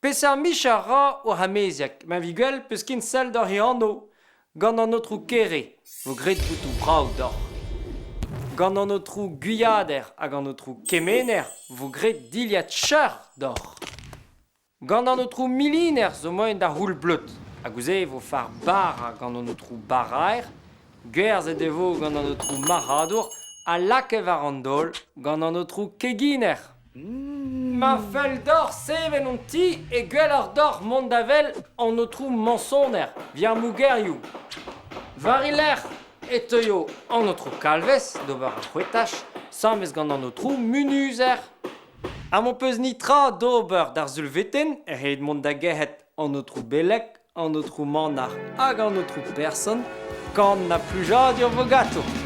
Peseurt micher a ra hoc'h amezeg ma vi gwell peus ken sell doc'h e anv? Gant an aotrou Kere vo graet botoù brav deoc'h. Gant an aotrou Gwiader hag an aotrou Kemener vo graet dilhad cheuc'h deoc'h. Gant an aotrou Miliner zo moaien da c'houll bleud hag ouzh e vo far bara gant an aotrou Baraer, gwerzhet e vo gant an aotrou Marc'hadour ha lakaet war an daol gant an aotrou Keginer. Ma fell deoc'h sevel hon ti e gwelloc'h deoc'h mont da wel an aotrou Mañsoner via ar mogerioù. War e lerc'h e teuio an aotrou Kalvez d'ober ar c'hwetaj 'sambles gant an aotrou Munuzer. Ha m'ho peus netra d'ober d'ar sulvetenn e c'hellit mont da gerc'hat an aotrou Beleg, an aotrou Manac'h hag an aotrou Person, kan na plujadur 'vo ganto.